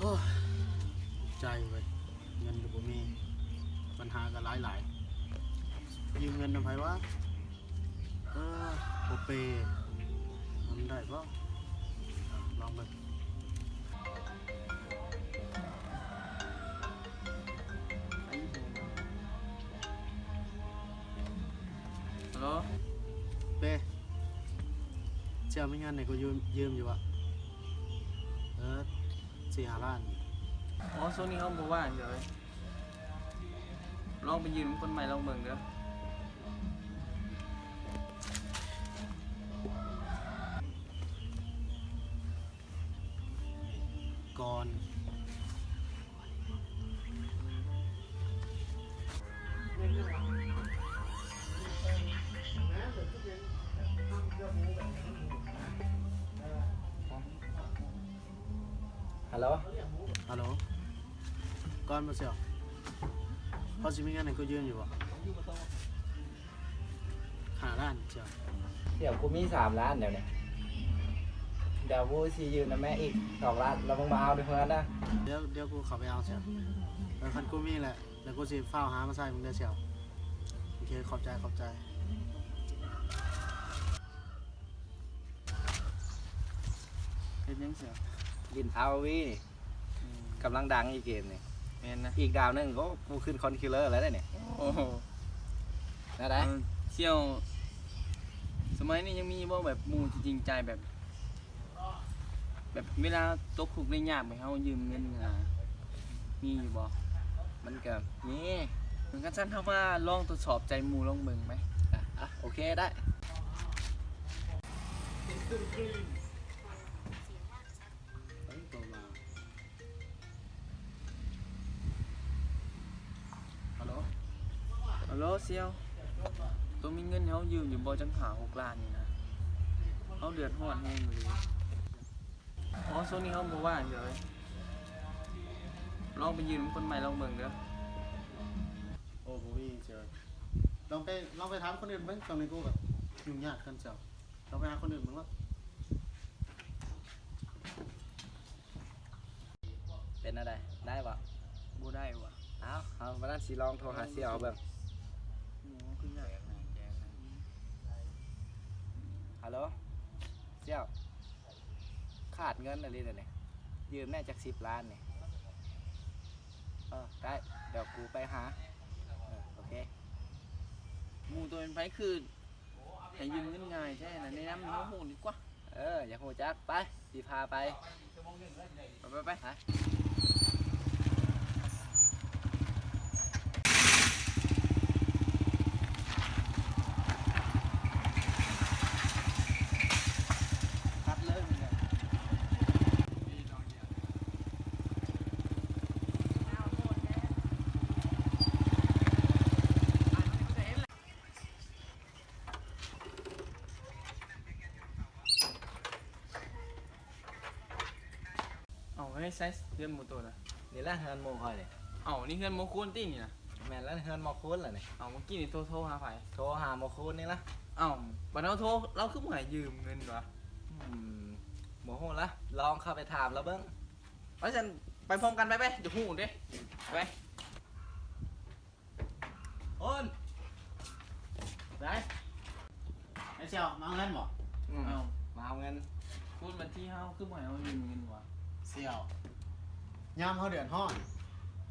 ໂອ້ຍ ໃຈເວີຍ ເງິນກໍບໍ່ມີ ບັນຫາກໍຫຼາຍໆ ຢືມເງິນນຳໃຜວະ? ເອີ ບໍ່ເປ ມັນໄດ້ບໍ່? ລອງເບິ່ງ. ຮັລໂຫຼ ເປ ເຈົ້າມີເງິນໃຫ້ກູຢືມ ຢືມຢູ່ບໍ່? ເອີ ສີ່ຫ້າລ້ານ. ອໍ ຊ່ວງນີ້ເຮົາບໍ່ວ່າງເດີ ລອງໄປຢືມຄົນໃໝ່ລອງເບິ່ງເດີ. ກ່ອນ. ຮັລໂຫຼ ຮັລໂຫຼ ກ່ອນບໍ່ຊຽວ ພໍຊິມີເງິນໃຫ້ກູຢືມຢູ່ບໍ່? ຫ້າລ້ານຊຽວ. ດຽວກູມີສາມລ້ານດຽວນີ້ ດຽວກູຊິຢືມນຳແມ່ອີກສອງລ້ານ ແລ້ວມຶງມາເອົາຢູ່ເຮືອນນະ. ດຽວ ດຽວກູເຂົ້າໄປເອົາຊຽວ. ເອີ ຄັນກູມີແຫຼະ ແລ້ວກູຊິຟ້າວຫາມາໃສ່ມຶງເດີຊຽວ. ໂອເຄ ຂອບໃຈ ຂອບໃຈ. ເຮັດຫຍັງຊຽວ? ຫຼິ້ນ ອາຣ໌ໂອວີ ນີ້. ອືມ ກຳລັງດັງອີກເກມນີ້. ແມ່ນນະ ອີກດາວໜຶ່ງ ໂອ້ ກູຂຶ້ນຄອນຄິລເລີແລ້ວເດ້ນີ້. ໂອ້ໂຫ ແນວໃດ? ເອີ ຊຽວ ສະໄໝນີ້ຍັງມີບໍ່ແບບໝູ່ທີ່ຈິງໃຈ ແບບ ແບບເວລາຕົກທຸກໄດ້ຍາກ ໃຫ້ເຮົາຢືມເງິນນະ ມີຢູ່ບໍ່? ມັນກະມີ. ຄັນຊັ້ນເຮົາມາລອງທົດສອບໃຈໝູ່ລອງເບິ່ງໄໝ? ອາ ອາ ໂອເຄ ໄດ້. ຮັລໂຫຼ ຮັລໂຫຼ ຊຽວ ໂຕມີເງິນໃຫ້ເຮົາຢືມຢູ່ບໍ່? ຈັກຫ້າຫົກລ້ານນີ້ນະ ເຮົາເດືອດຮ້ອນແຮງອີ່ຫຼີ. ອໍ ຊ່ວງນີ້ເຮົາບໍ່ວ່າງເດີ ລອງໄປຢືມຄົນໃໝ່ລອງເບິ່ງເດີ. ໂອ້ ບໍ່ມີຊຽວ ລອງໄປ ລອງໄປຖາມຄົນອື່ນເບິ່ງ. ຊ່ວງນີ້ກູກໍຫຍຸ້ງຍາກຄືກັນຊຽວ. ລອງໄປຫາຄົນອື່ນເບິ່ງເນາະ. ເປັນແນວໃດ? ໄດ້ບໍ່? ບໍ່ໄດ້ຫວາ. ເອົ້າ ເຮົາ ບາດນັ້ນຊິລອງໂທຫາຊຽວເຮົາເບິ່ງ. ໂອ້ ຄືຍາກ. ຮັລໂຫຼ ຊຽວ ຂາດເງິນອີ່ຫຼີດຽວນີ້ ຢືມແດ່ຈັກສິບລ້ານນີ້. ເອີ ໄດ້ ດຽວກູໄປຫາ. ເອີ ໂອເຄ. ໝູ່ໂຕເປັນໃຜຄື ໃຫ້ຢືມເງິນງ່າຍແທ້ນະ ແນະນຳໃຫ້ເຮົາຮູ້ດີກວ່າ. ເອີ ຢາກຮູ້ຈັກ ໄປ ຊິພາໄປ. ໄປ ໄປ ໄປ ໄປ. ເອົາ ເຮີ້ຍ ໃສເຮືອນໝູ່ໂຕນະ? ນີ້ລະເຮືອນໝູ່ຂ້ອຍນີ້. ເອົ້າ ນີ້ເຮືອນໝໍຄູນຕິນີ້ນະ? ແມ່ນລະ ເຮືອນໝໍຄູນລະນີ້. ເອົ້າ ມື້ກີ້ນີ້ໂທ ໂທຫາໃຜ? ໂທຫາໝໍຄູນນີ້ລະ. ເອົ້າ ບັດເຮົາໂທ ລາວຄືບໍ່ໃຫ້ຢືມເງິນວະ? ອືມ ບໍ່ຮູ້ລະ ລອງເຂົ້າໄປຖາມລາວເບິ່ງ. ໄປຊັ້ນ ໄປພ້ອມກັນ ໄປ ໄປ ຢາກຮູ້ເດ້ ໄປ. ໂອນ ໄດ້ ໄອ້ສ່ຽວ ມາເຮືອນບໍ່? ອືມ ເອົ້າ ມາເອົາເງິນ. ຄູນບັນຊີເຮົາ ຄືບໍ່ໃຫ້ເຮົາຢືມເງິນວະ? ສ່ຽວ ຍາມເຮົາເດືອດຮ້ອນ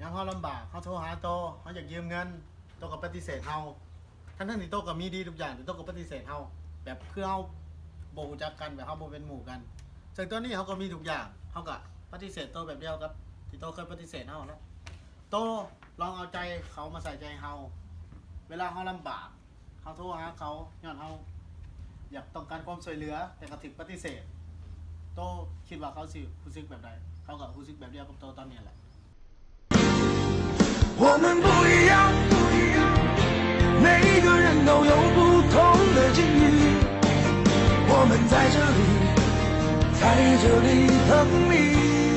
ຍາມເຮົາລຳບາກ ເຮົາໂທຫາໂຕ ເຮົາຢາກຢືມເງິນ ໂຕກໍປະຕິເສດເຮົາ ທັງໆທີ່ໂຕກໍມີດີທຸກຢ່າງ ແຕ່ໂຕກໍປະຕິເສດເຮົາ ແບບຄືເຮົາບໍ່ຮູ້ຈັກກັນ ແບບເຮົາບໍ່ເປັນໝູ່ກັນ. ເຊິ່ງຕອນນີ້ເຮົາກໍມີທຸກຢ່າງ ເຮົາກໍປະຕິເສດໂຕແບບດຽວກັບທີ່ໂຕເຄີຍປະຕິເສດເຮົາຫັ້ນແຫຼະ. ໂຕລອງເອົາໃຈເຂົາມາໃສ່ໃຈເຮົາ ເວລາເຮົາລຳບາກ ເຮົາໂທຫາເຂົາ ຍ້ອນເຮົາຢາກຕ້ອງການຄວາມຊ່ວຍເຫຼືອ ແຕ່ກໍຖືກປະຕິເສດ. ໂຕຄິດວ່າເຂົາຊິຮູ້ສຶກແບບໃດ? ເຂົາກໍຮູ້ສຶກແບບດຽວກັບໂຕຕອນນີ້ແຫຼະ. 我们不一样，每一个人都有不同的境遇，我们在这里，在这里等你。